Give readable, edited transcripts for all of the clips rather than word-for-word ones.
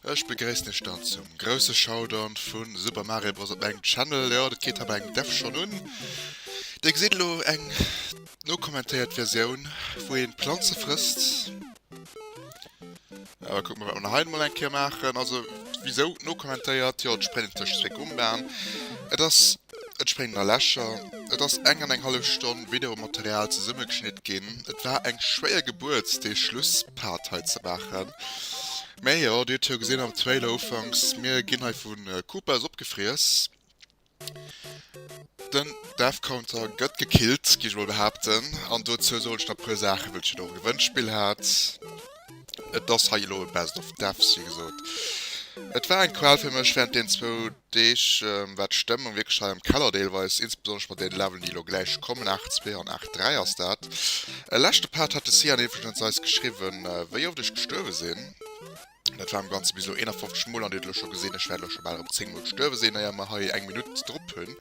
Ech begréissen iech dann zum grousse Showdown vu Super Mario Bros. Op mengem Channel. Jo, dat geet hei bei engem Dev schonn un. Dir gesitt elo eng nokommentéiert Versioun, wou een Planze frësst. Awer kucke mer, wat mer nach hei emol eng Kéier maachen. Also, wisou nokommentéiert? Jo, et spréngen tëscht zwee Gumbaen. Et ass, et spréngen a Lächer. Et ass eng an eng hallef Stonn Videomaterial zesummegeschnitt ginn. Et war eng schwéier Gebuert, dee Schlusspart hei ze maachen. Mä jo, Dir hutt jo gesinn am Trailer ufanks, mir ginn hei vu Koopas opgefriess. Den Death Counter gëtt gekillt, gi ech mol behaapten. An dozou soen ech nach e puer Saachen, wëll ech jo do och e Gewënnspill hat. Et ass hei elo e Best of Deaths, wéi gesot. Et war eng Qual fir mech während deenen zwou Deeg, war d'Stëmmung wierklech hei am Keller deelweis, insbesonnesch mat deene Levelen, déi elo gläich kommen, 8, 2 an 8, 3 ass dat. E leschte Part hat de Cyan iwwregens eis geschriwwen, wéi oft ech gestuerwe sinn. Dat war am Ganze bis elo 51 Mol an Dir hutt elo scho gesinn, ech wäert elo scho bal erëm 10 Mol gestuerwe sinn, éier mer hei eng Minutt drop hunn.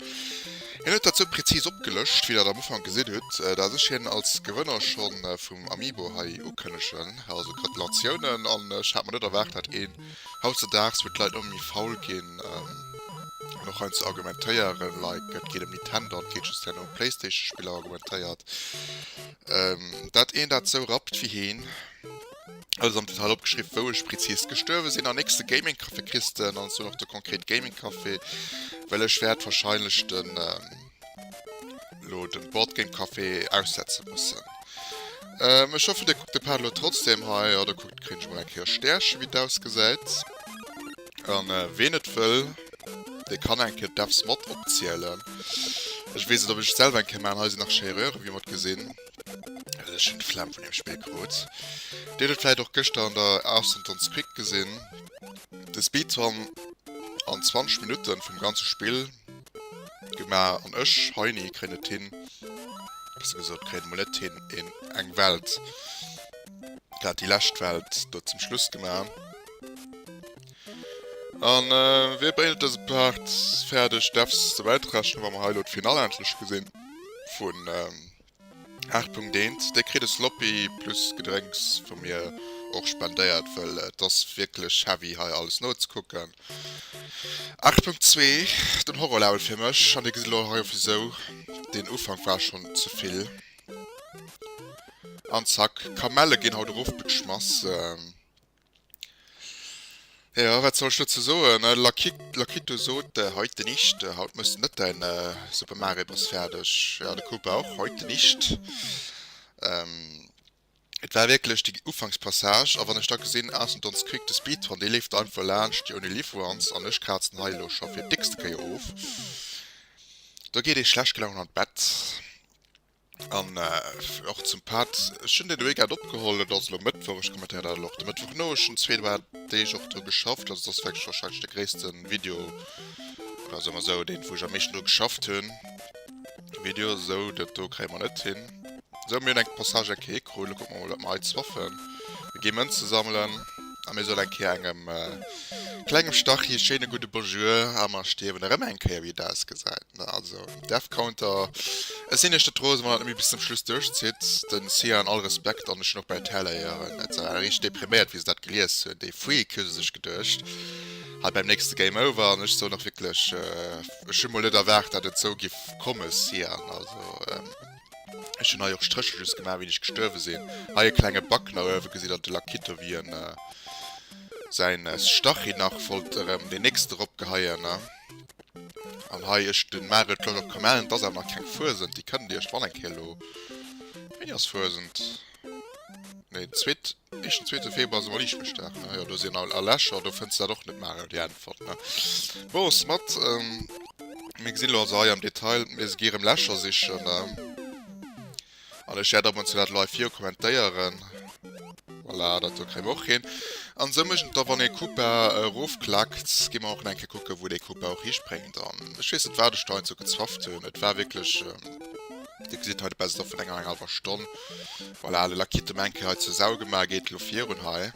Hien huet dat sou prezis opgelëscht, wéi Der dat am Ufank gesinn hutt, dat ech hien als Gewënner scho vum Amiibo hei ukënnegen. Also Gratulatiounen an ech hat mer net erwaart, dat een hautzedaags, wou d'Leit ëmmer méi faul ginn an och heiansdo argumentéieren, like et geet ëm Nintendo an et geet just herno ëm Playstation-Spiller argumentéiert, dat een dat sou rappt wéi heen. Alles am Detail opgeschriww wou ech präzis gestuerwe sinn. An nächste Gaming Café kriss de an zwar och de konkret Gaming Café, well ech wäert wahrscheinlech den lo den Board Game Café aussetze mussen. Ähm, ech hoffen dir kuckt de Part lo trotzdem hei, oder kuckt kréien ech mol eng Kéier Stäerche wéi et ausgesäit. An äh, ween et wëll, dee kann eng Kéier d'Devs mat opzielen. Ech weess net ob ech et selwer eng Kéier maachen, hei sinn nach schéi Röhren wéi mer et gesinn. Also ech hunn d'Flemm vun deem Spill krut. Dir hutt et vläit och gëschter an der Arstentons Quick gesinn. De Speedrun an 20 Minutten vum ganze Spill gemaach an ech, Heini, kréien et hin, besser gesot kréien et mol net hin, een eng Welt, grad déi lescht Welt do zum Schluss gemaach. An wéi bréngt et dëse Part fäerdeg, Devs ze bäitrechnen, wa mer hei elo d'Finall endlech gesinn vun 8.1. Dir kritt e Sloppy plus Gedrénks vu mir och spendéiert, wëll et ass wierklech heavy hei alles nozekucken. 8.2, den Horrorlevel fir mech, an dir gesitt elo hei och wisou, den Ufank war schonn ze vill. An zack, Kamelle ginn haut erofgeschmass. Jo, wat soll ech dozou soen? Lakito sot, Heute nicht, haut mëss de net däin Super Mario Bros. Fäerdeg. Jo, de Koopa och, Heute nicht. Et war wierklech déi Ufankspassage, a wann ech da gesinn, Ass-and-Dons Quick, de Speedrun, dee leeft einfach laanscht, you only live once, an ech krazen hei elo scho fir d'x-te Kéier of, do geet ee schlecht gelaunt an d'Bett. An och zum Part, ech hunn den Weekend opgeholl, et ass elo Mëttwoch, ech kommentéieren dat elo och de Mëttwoch no, ech hunn zwee Deeg och dru geschafft, also et ass wierklech warscheinlech de gréisste Video, oder soe mer esou, deen wou ech am meeschten dru geschafft hunn, Video, esou dat do kréie mer net hin. Esou, mir hunn eng Passage eng Kéier hikrut, elo kucke mer mol wat mer hei zwaffen. Mir gi Mënze sammelen a mir soen eng Kéier engem klengem Stachy schéine gudde Bonjour a mer stierwen erëm eng Kéier, wéi et ausgesäit. Also Death Counter, ech sinn iech net rosen, wann dat net méi bis zum Schluss duerchzitt. Den Cyan, all Respekt, an ech hunn och bei Terlayeuren, et war richteg depriméiert wéi se dat gelies hunn, déi Freak hu se sech geduecht, hei beim nächste Game Over. An ech soen och wierklech, ech hu mol net erwaart dat et sou giff komme Cyan, also ech hunn hei och Strécher just gemaach wéi ech gestuerwe sinn. Hei e klenge Bug nach uewe, gesitt der de Lakito wéi en säin Stachy nach wollt erëm deen nächste eropgeheien, ne. An hei ech den Mario d'Loscht op Kamellen, et ass awer nach keng Fuesent, déi kënnt iergdwann eng Kéier elo. Wéini ass Fuesent? Nee, zweet, éischten, zweete Februar ass emol Liichtmëschdag, ne? Jo, do sinn all Lächer, do fënns de dat och net, Mario, déi Äntwert, ne? Bon, soit, mir gesinn elo also hei am Detail, mir gi erëm Lächer sichen, ne? An ech wäert ab und zu dat live hier kommentéieren. Voilà, dat do kréie mer och hin. An esou mécht et da, wann ee Koopa erofklackt, gi mer och nach eng Kéier kucken, wou dee Koopa och hispréngt. An ech weess net, wat ech do heiansdo gezwafft hunn. Et war wierklech, Dir gesitt hei de Best of vun enger an enger hallwer Stonn. Voilà, de Lakito eng Kéier hei zur Sau gemaach, geet elo virun hei.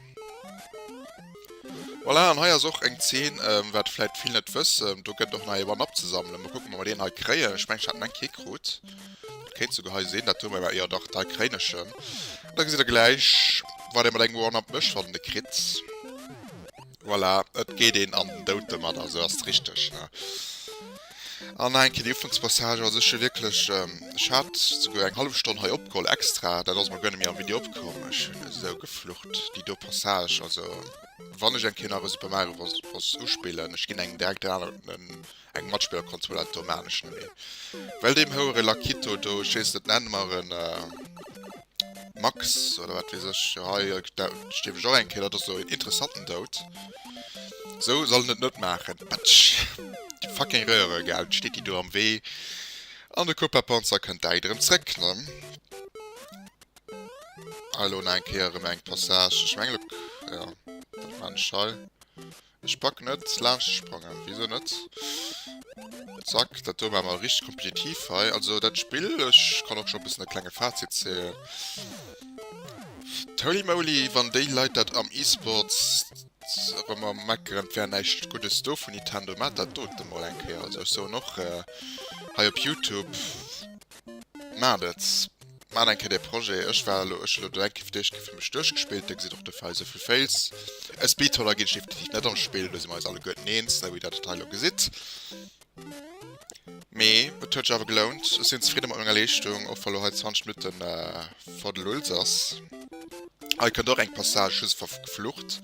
Voilà, an hei ass och eng Zeen, wat vläit vill net wëssen, do gëtt et och nach ee One-Up ze sammelen. Mol kucken, ob mer deen hei kréien. Ech mengen, ech hat en eng Kéier krut. Dat kéint souguer hei sinn, dat hu mer, jo dach, dei kréien ech en. An da gesitt der gläich, wat ee mat engem One-Up mécht, wann en e kritt. Voilà, et geet een an den Doud domadder, esou ass et richteg, ne? An nach eng Kéier déi Ufankspassage, also ech hu wierklech, ech hat souguer eng hallef Stonn hei opgeholl extra, dat ass mer guer net méi am Video opkomm, ech hunn esou geflucht, déi do Passage, also wann ech eng Kéier nach e Super Mario Bros. Uspillen, ech ginn engem direkt en aneren, eng Matspillerkonsol, dat do maan ech net méi, well deem houere Lakito do, ech weess net, nenne mer en Max oder wat weess ech, hei stierf ech och eng Kéier, dat ass elo een interessanten Doud. Sou soll en et net maachen. Patsch! Déi fucking Röhre, gell, steet déi do am Wee an de Koopa Panzer kënnt direkt erëm zréck, ne? Hei elo nach eng Kéier erëm eng Passage, ech mengen elo, jo, wat maan ech hei? Ech packen net laanscht ze sprangen. Wieso net? Zack, dat do war mal richteg kompetitiv hei. Also dat Spill, ech kann och scho bëssen e klenge Fazit zéien. Holy moly, wann déi Leit dat am E-Sports erëm am meckeren, et wär näischt Guddes do vun Nintendo, maacht dat dote mol eng Kéier. Also ech soen och hei op Youtube, Maacht et! Maacht eng Kéier dee Projet. Ech war elo, ech hunn elo do eng Kéier fir d'éischt Kéier fir mech duerchgespillt. Dir gesitt och dofir hei esou vill Fails. E Speedroller ginn ech definitiv net am Spill, do si mer eis alleguerten eens, ne, wéi der dat hei elo gesitt. Mee et huet sech awer gelount. Ech sinn zefridde mat menger Leeschtung, och wa lo hei 20 Minutten vor de Lulz ass. Hei kënnt och eng Passage, ech hu se verflucht.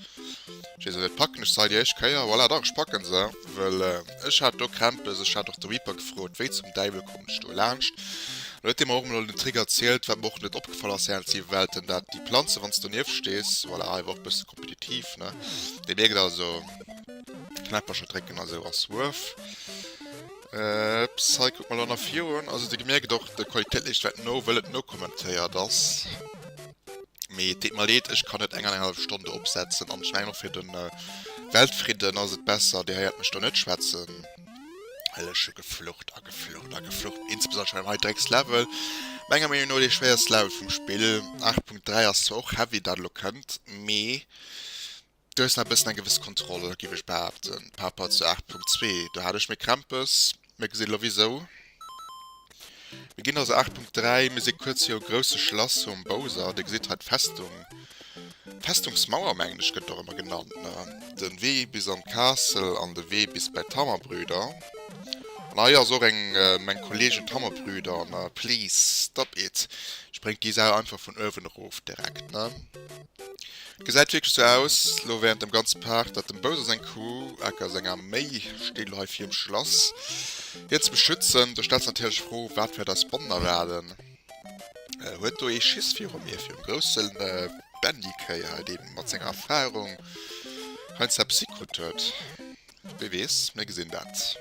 Ech weess och net, packen ech se hei déi éischt Kéier? Voilà, dach, ech packen se, wëll ech hat do Krämpes. Ech hat och de Reaper gefrot, wéi zum Däiwel kommen ech do laanscht? An huet dee mer och emol den Trick erzielt, wat mer och net opgefall ass während 7 Welten, dat déi Planze wann s de donieft stees, voilà, hei war och bësse kompetitiv, ne? Dir mierkt also, Knäppercher drécken a sou ass worth. Ups, hei kucke mer elo nach virun. Also dir mierkt och, d'Qualitéit léisst wäit no, wëll et nokommentéiert ass. Mee et deet mer leed, ech kann net eng an eng hallef Stonn do opsetzen. An ech mengen och fir de Weltfridden ass et besser, dir héiert mech do net schwätzen, well ech hu geflucht a geflucht a geflucht, insbesondere beim hei Dreckslevel, menger Meenung no dee schwéierste Level vum Spill. 8.3 ass zwar och heavy, dat elo kënnt, mee Du hues nach e bëssen eng gewëss Kontroll, giff ech behaapten, par rapport zu 8.2. Do hat ech méi Krämpes. Mir gesinn elo wisou. Mir ginn also 8.3, mir si kuerz virum grousse Schlass vum Bowser. Dir gesitt hei d'Festung, d'Festungsmauer mengen ech gëtt och ëmmer genannt, ne? Den Wee bis an d'Castle an de Wee bis bei d'Hammerbrüder. An hei ass och eng, meng Kollegen d'Hammerbrüder, ne? Please stop it! Spréngt déi Sau einfach vun uewen erof direkt, ne? Et gesäit wierklech sou aus, lo während dem ganze Part, dat dem Bowser seng Crew, aka seng Arméi, steet lo hei virum Schlass, hien ze beschützen. Do stellt sech natierlech d'Fro, wat wäert eis Bonn erwaarden? Huet do ee Schiss viru mir, virum grousse Bändikéi hei, dee mat senger Erfahrung heiansdo eppes hikrutt huet? Wee weess, mir gesinn dat.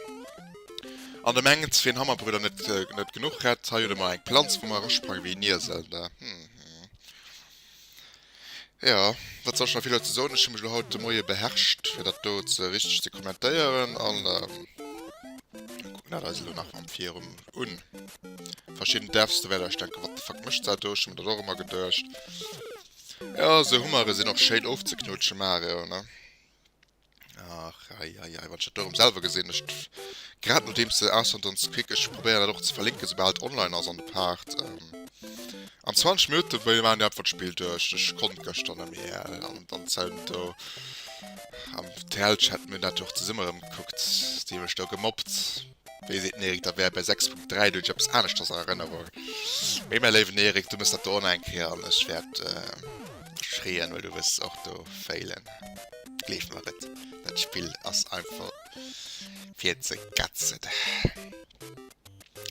An de mengt, wien Hammerbrüder net net genuch hätt, hei huet e mer eng Planz, wou mer erasprange wéi en Iesel, ne? Jo, wat soll ech nach vill dozou soen? Ech hu mech elo haut de Moie beherrscht, fir dat do ze richteg ze kommentéieren an mir kucken dat eis elo nach am Virum un. Verschidden Devs, do wäert der iech denken, What the fuck mécht dat do? Ech hu mer dat och ëmmer geduecht. Jo, esou Hummere sinn och schéin ofzeknuutschen, Mario, ne? Ach, ei, ei, ei, wann ech dat do erëm selwer gesinn, ech, grad nodeems de Ascent on Quick, ech probéieren dat och ze verlinken, soubal et online ass an de Part, ähm, an 20 Minutten, wéi maachen déi einfach d'Spill duerch, ech konnt gëschter net méi, an dann zoun do am TL-Chat, mir hunn dat jo och zesumme erëm gekuckt, déi hu mech do gemobbt. Wéi seet den Eric, da wär bei 6.3, do hunn ech eppes aneschters an Erënnerung. Mee mäi léiwen Eric, du mëss dat do och nach eng Kéier an ech wäert schreeën, well du wëss och do failen. Gleef mer et, dat Spill ass einfach fir ze gatzen.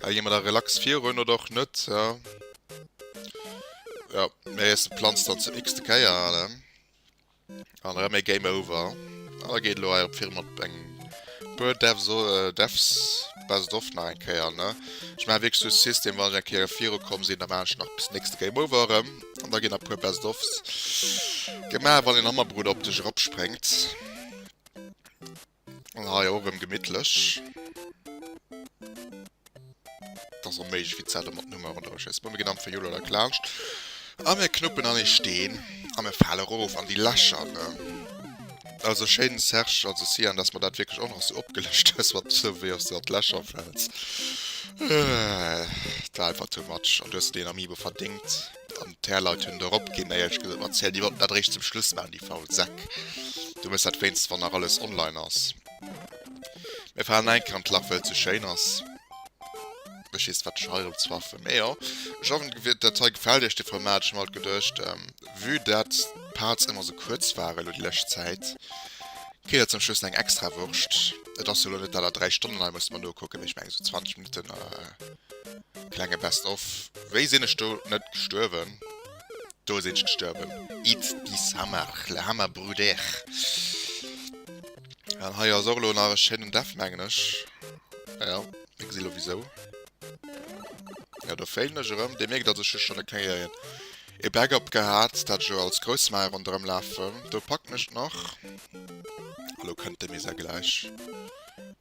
Hei gi mer da relax virun oder och net, ja. Jo, mir iessen d'Planz dann zur x-te Kéier, ne? An erëm ee Game Over. An da geet elo hei op viru mat engem puer Devs, Devs Best of nach eng Kéier, ne? Ech maache wierklech sou e System, wann ech eng Kéier viru komm sinn, da maachen ech nach bis nächste Game Over erëm. An da ginn nach puer Best ofs gemaach, wann een Hammerbrudder op dech eropspréngt. An hei och erëm gemittlech. Dat ass onméiglech wéi d'Zelda mat Nummer ronderëm schéisst. Bon, mir ginn am Fayolo da laanscht. A mir knuppen an ee Steen. A mir fale erof an déi Lächer, ne? Also schéin, Serge, also Cyan, dass mer dat wierklech och nach sou opgelëscht hues, mat sou wéi s de an d'Lächer fäls. Dat war einfach too much. An du hues der deen Amiibo verdingt. An d'Härleit hunn der opginn, éierlech gesot. Mat Zähl, déi wollten dat eréischt zum Schluss maachen, déi faul Säck. Du mëss dat wéinst wann nach alles online ass. Mir falen eng Kéier an d'Lach well et sou schéin ass. Ech weess wat ech hei erëm zwaffen. Mee jo, ech hoffen dat hei gefält iech de Format. Ech hu mer alt geduecht, vue dat d'Parts ëmmer sou kuerz ware lo déi lescht Zäit, kritt der zum Schluss nach eng extra Wurscht. Et ass jo lo net dat der 3 Stonnen hei musst mer nokucken, mee ech mengen sou 20 Minutten klenge Best of. Wéi sinn ech do net gestuerwen? Do sinn ech gestuerwen. Eat this hammer, le hammer bruder. An hei ass och elo nach e schéinen Death, mengen ech. Ja, mir gesi lo wisou. Ja, do failen ech erëm. Dir mierkt also, ech hu schonn e klenge e Backup gehat, dat ech elo als Groussmaer ronderëm lafen. Do packen ech et nach. A lo kënnt de Misa gläich.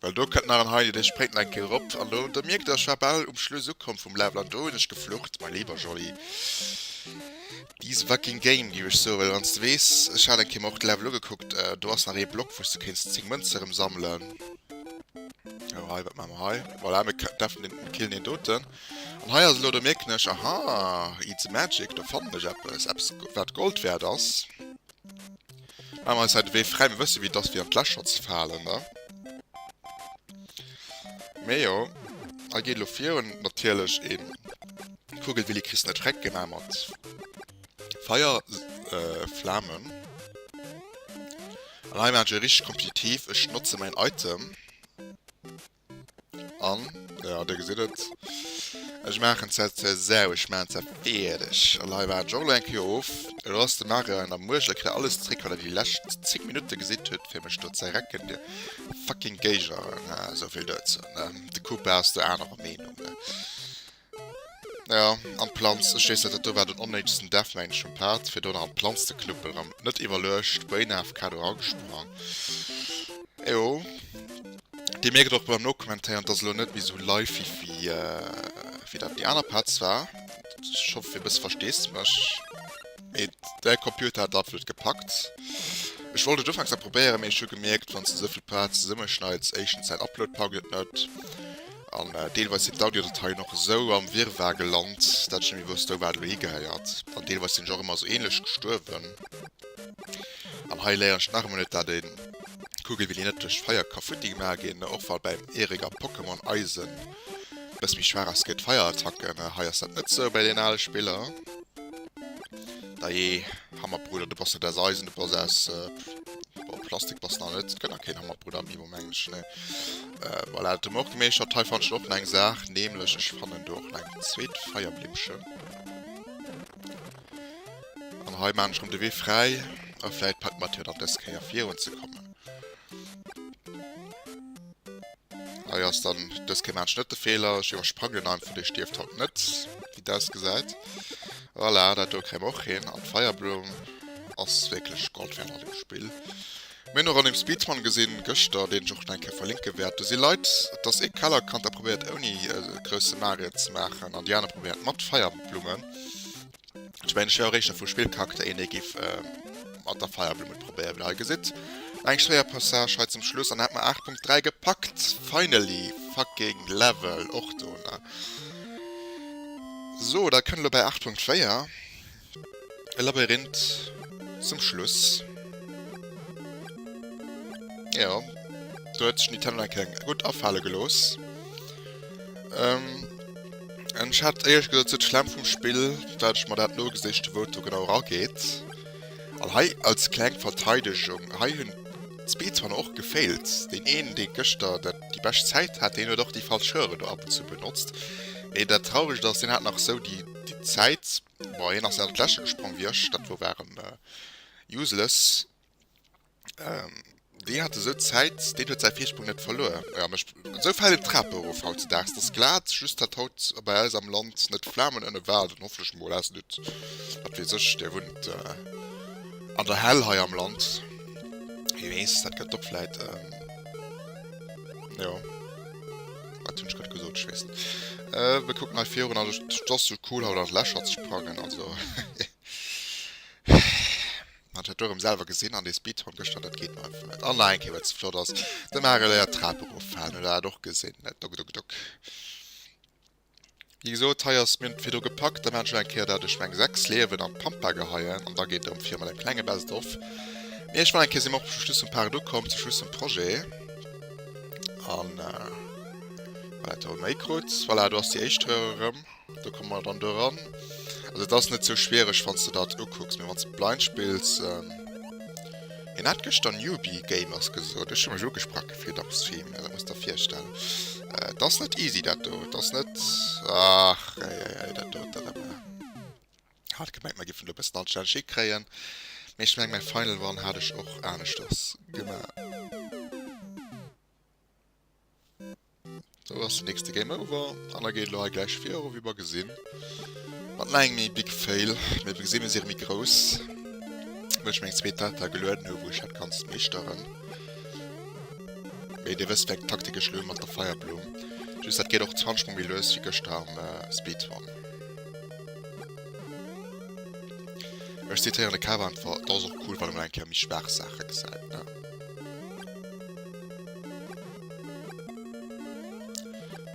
Well do kënnt nach en Heini, dee spréngt nach eng Kéier erop. An do, do mierkt der, ech war bal um Schluss ukomm vum Level an do hunn ech geflucht, mein lieber Jolly. This fucking game, géif ech soen. Well wann s de weess, ech hat eng Kéier mer och de Level ugekuckt, do ass nach ee Block, wou s de kéints 10 Mënze erëm sammelen. Oh, hei, wat maache mer hei? Voilà, mir däerfen den, mir killen deen doten. An hei ass elo, do mierken ech, aha, it's magic, do fannen ech eppes, eppes wat Gold wäert ass. Maache mer eis hei de Wee fräi. Mir wësse wéi et ass fir an d'Lächer ze falen, ne? Mee jo, hei geet elo virun. Natierlech een Kugelwilli kriss net freck gemaach mat Feier, äh, Flamen. An hei maachen ech e richteg kompetitiv. Ech notze mäin Item. An, ja, dir gesitt et, ech maachen se zur Sau, ech maachen se fäerdeg. An hei waarden ech och elo eng Kéier of. Elo ass de Mario an der Muerch, elo kritt er alles zréck, wat er déi lescht 10 Minutte gesitt huet, fir mech do ze recken, dir fucking Géigner. Esou vill dozou, ne? De Koopa ass do anerer Meenung, ne? Ja, an d'Planz. Ech weess net, dat do war den onnéidegsten Death, mengen ech, vum Part, fir do nach an d'Planz ze knuppelen. Erëm net iwwerluecht, Brain AFK do eragesprang. Jo, Dir mierkt och beim Nokommentéieren, dass elo net méi sou live wéi wéi dat déi aner Parts war. Ech hoffe fir e bësse Versteesdemech. Mee däi Computer hat absolut gepackt. Ech wollt et ufanks nach probéieren, mee ech hu gemierkt, wann s de souvill Parts zesummeschneids, éischtens säin Upload packt et net. An deelweis sinn d'Audiodateien och esou am Wirrwarr gelant, dat ech net méi wousst, wou wat elo higehéiert. An deelweis sinn ech och ëmmer esou ähnlech gestuerwen. An hei léieren ech nach emol net, dat ee Kugelwilli net duerch Feier ka futti gemaach ginn, och wa beim Erik a Pokémon Eisen e bësse méi schwaach ass géint Feierattacken. Hei ass dat net sou bei den ale Spiller. Dajee, Hammerbrudder, du bass net aus Eisen, du bass aus Plastik bass nach net. Et gëtt nach keen Hammerbrudder Amiibo, mengen ech, nee. Voilà, dat hu mer och gemeeschtert. Hei fannen ech och nach eng Saach, nämlech ech fannen do och nach eng zweet Feierblimmchen. An hei maan ech rem de Wee fräi a vläit packt mer et jo dann dës Kéier virun ze kommen. Hei ass dann dës Kéier maan ech net de Feeler, ech iwwersprangen en einfach, dee stierft haut net, wéi et ausgesäit. Voilà, dat do kréie mer och hin an d'Feierblumm ass wierklech Gold wäert an dem Spill. Mir hunn och an dem Speedrun gesinn gëschter, deen ech och nach eng Kéier verlinke wäert, do si Leit, et ass ee Kellerkand dat probéiert ouni grousse Magier ze maachen an déi aner probéieren et mat Feierblummen. Ech mengen ech wär och éischter vum Spillcharakter een dee géif mat der Feierblumm et probéieren. Wéi der hei gesitt, eng schwéier Passage hei zum Schluss an hat mer 8.3 gepackt! Finally! Fucking Level och do, ne? So, dat kënnt elo bäi 8.4. E Labyrinth zum Schluss. Jo, do huet sech Nintendo eng Kéier gutt afale gelooss. Ähm, an ech hat éierlech gesot sou d'Flemm vum Spill, dat ech mer dat nogesicht hu wou et do genau erageet. An hei als kleng Verteidegung, hei hunn d'Speedrunner och gefailt. Deen een, dee gëschter dat déi bescht Zäit hat, deen huet och déi falsch Röhre do ab und zu benotzt. Mee dat Trauregt ass, deen hat nach sou déi déi Zäit, Bon, hien ass net an d'Lächer gesprong wéi ech, dat wou waren useless. Deen hat esou Zäit, deen huet säi Virsprong net verluer. Jo, mech, esou fält een d'Trap erof hautzedaags, et ass glat, just datt haut bei eis am Land net Flamen ënne waren, hoffen ech mol, ausser du, wat weess ech, dir wunnt an der Hell hei am Land, wie weess, dat gëtt och vläit, jo. Wat hunn ech grad gesot? Ech weess net. Mir kucken hei virun. Also et ass sou cool haut an d'Lächer ze sprangen. Also man huet do erëm selwer gesinn an dee Speedrun gëschter, dat geet mer einfach net. An nach eng Kéier, well et ze flott ass, de Mario léiert d'Trap eroffalen. Huet der dat och gesinn? Dok dok dok. Wéi gesot, hei ass mir hunn et virdru gepackt, da maan ech elo eng Kéier dat ech meng 6 Liewen an d'Pampa geheien an da geet et erëm vir mat engem klenge Best of. Mee ech mengen, eng Kéier si mer och zum Schluss vum Part ukomm, zum Schluss vum Projet. An voilà, do hu mer méi krut. Voilà, do ass déi éischt Röhr erëm. Do komme mer dann do eran. Also et ass net sou schwiereg, wann s de dat ukucks, mee wann s de blind spills. Hien hat gëschter Newbie Gamers gesot. Ech hu mech ugesprach gefillt am Stream, dat muss der virstellen. Et ass net easy dat do, et ass net, ach ei ei ei, dat do erëm. Hat gemengt mer giffen do e bëssen anstänneg hikréien, mee ech mengen mäi Final One hat ech och aneschters gemaach. Do ass den nächste Game Over an da geet elo hei gläich viru wéi mer gesinn. Mat nach engem méi big Fail, mee wéi gesinn mir si rëm méi grouss, well ech meng zweet Data gelueden hu wou ech dat Ganzt meeschteren. Mee dir wësst wéi eng Taktik ech elo hu mat der Feierblumm, just dat geet och 20 mol méi lues wéi gëschter am Speedrun. Ech zitéieren de Kawa einfach, et ass och cool wann e mol eng Kéier méi schwaach Saache gesäit ne.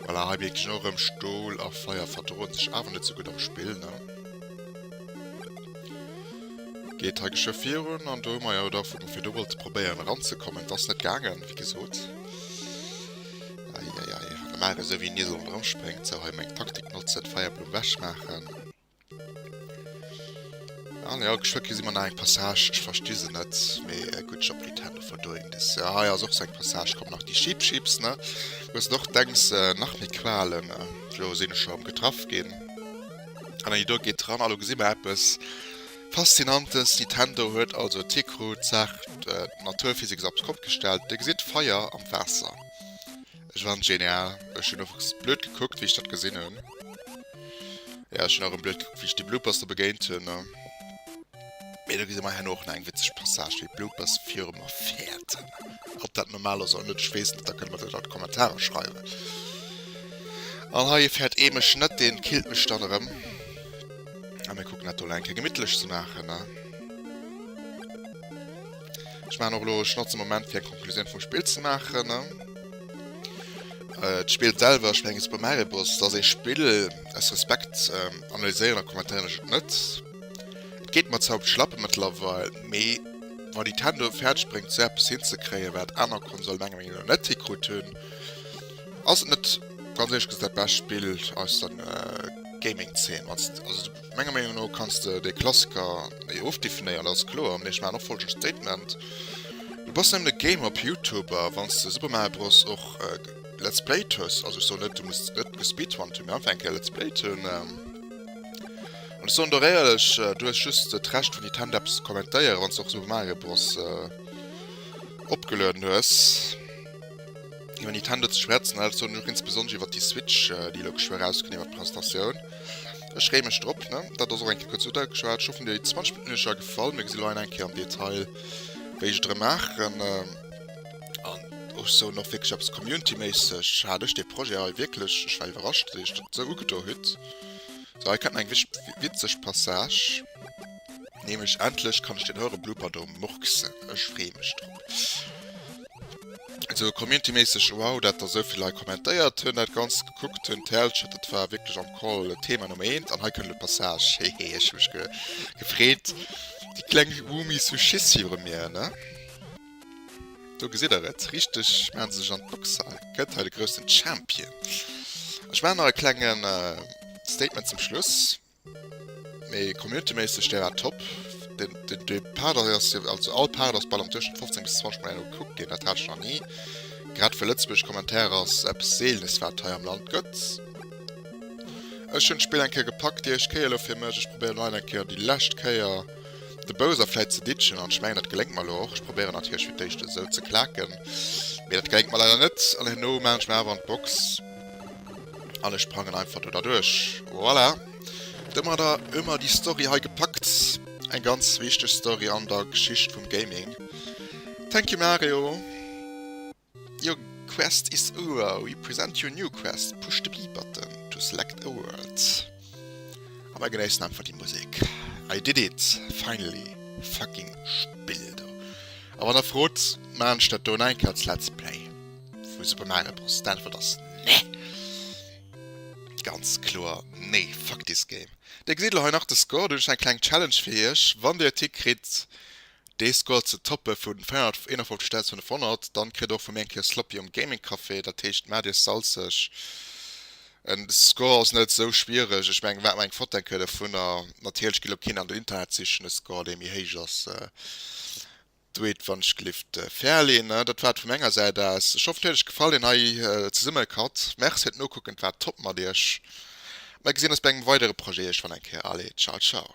Voilà, hei mierkt ech och erëm, Stol a Feier verdroen sech awer net sou gutt am Spill ne. Geet hei geschwë virun an do hu mer jo da wou mer virdu wollte probéieren eranzekommen, et ass net gaangen wéi gesot. Eieiei, an de Mario esou wéi en Iesel ronderëm spréngt. Sou, hei meng Taktik notzen, d'Feierblumm wechmaachen. An jo, geschwë gesi mer nach eng Passage, ech versti se net, mee good job Nintendo for doing this. Jo, hei ass och sou eng Passage, kommen nach déi Sheep Sheeps, ne, wou s de och denks, nach méi Qualen. Elo sinn ech scho erëm getraff ginn. An déi do geet dran, a lo gesi mer eppes Faszinantes, Nintendo huet also et hikrut, d'Saach, d'Naturphysik ass op d'Kopp gestellt, Dir gesitt Feier am Waasser. Ech fannen et genial. Ech hunn och blöd gekuckt, wéi ech dat gesinn hunn. Ja, ech hunn och erëm blöd gekuckt, wéi ech déi Bloopers do begéint hunn. Mee do gesi mer herno och nach eng witzeg Passage, wéi d'Bloopers viru mer fäerten. Ob dat normal ass oder net, ech weess net, da kënnt mer dat an d'Kommentarer schreiwen. An hei fäert ee mech net, deen killt mech dann erëm. A mir kucken dat do elo eng Kéier gemittlech ze maachen, ne? Ech maachen och elo, ech notze Moment fir eng Konklusioun vum Spill ze maachen, ne? D'Spill selwer, ech mengen Super Mario Bros, dat ass ee Spill, aus Respekt analyséieren a kommentéieren ech et net. Et geet mer zwar op d'Schlappe mëttlerweil, mee wa Nintendo fäerdeg bréngt sou eppes hinzekréien, wat aner Konsolen menger Meenung no net hikrut hunn, Ass et net ganz éierlech gesot dat bescht Spill aus der Gaming-Zeen? Wanns de, also menger Meenung no kanns de de Klassiker méi ofdefinéieren, dat ass kloer, mee ech maachen och folgend Statement, Du bass nëmmen e Gamer op Youtuber wanns de Super Mario Bros och Let's Played hues, also ech soen net du muss net gespeedrunnt hunn, mee einfach eng Kéier Let's Played hunn. An ech soen der éierlech, du hues just d'Recht vun Nintendo eppes ze kommentéieren wanns de och Super Mario Bros opgelueden hues. Iwwer Nintendo ze schwätzen, dat soen ech och insbesonnesch iwwer déi Switch, déi elo geschwë erauskënnt, iwwer d'Presentatioun. Ech freeë mech drop, ne? Dat ass och eng Kéier kuerz ugeschwat. Ech hoffen, déi 20 Minutten hunn iech gefall. Mir gesi lo eng Kéier am Detail, wéi ech et erëm maachen. An ech soen och wierklech eppes community-méisseg hat ech dee Projet hei wierklech, ech war iwwerrascht, datt iech dat esou ugedo hutt. Sou, hei kënnt nach eng witzeg Passage, nämlech endlech kann ech den Höre Blooper do murksen. Ech freeë mech drop. Also communityméisseg wow, dat der souvill Leit kommentéiert hunn, dat Ganzt gekuckt hunn, d'Härelcher, dat war wierklech am Call Thema Nummer eent. An hei kënnt elo d'Passage, hehe, ech hu mech gefreet, déi kleng Woomies hu Schiss viru mir, ne? Do gesitt der et, richteg maachen se sech an d'Box hei, gëtt hei de groussen Champion. Ech maachen nach e klenge Statement zum Schluss. Mee communityméisseg der war top. Den, den, de Part ass jo, also all Part ass bal am Duerchschnëtt 15 bis 20 Mol herno gekuckt ginn, dat hat ech nach ni. Grad fir lëtzebuergesch Kommentare ass eppes Seelenes wat hei am Land gëtt. Ech hunn d'Spill eng Kéier gepackt, déi éischt Kéier elo fir mech. Ech probéieren elo eng Kéier déi lescht Kéier de Bowser vläit ze ditchen an ech mengen dat geléngt mer elo och. Ech probéieren natierlech fir d'éischt esou ze klaken, mee dat geléngt mer leider net an herno maachen ech mer awer an d'Box. An ech sprangen einfach do derduerch. Voilà. Domadder hu mer déi Story hei gepackt. Eng ganz wichteg Story an der Geschicht vum Gaming. Thank you Mario. Your quest is over. We present you a new quest. Push the B button to select a world. A mer genéissen einfach déi Musek. I did it! Finally! Fucking Spill do. A wann der frot, maan ech dat do nach eng Kéier als Let's Play. Vu Super Mario Bros. D'Äntwert ass nee! Ganz kloer nee! Fuck this game! Dir gesitt elo hei nach de Score. Do hunn ech eng kleng Challenge fir iech. Wann dir et hikritt. Dee Score ze toppe vu 451.500, dann kritt der och vu mir eng Kéier Sloppy um Gaming Café. Dat heescht, maacht iech salzeg. En Score ass net esou schwiereg. Ech mengen, maacht mer eng Foto eng Kéier dovunner. Natierlech geet elo keen an den Internet sichen e Score, dee méi héich ass. Doet wann ech gelift Ferlin. Dat war et vu menger Säit aus. Ech hoffen et huet iech gefall deen hei Zesummecut. Merci fir d'Nokucken, et war top mat iech. Mer gesinn eis bei engem weidere Projet iergendwann eng Kéier. Allez, ciao ciao.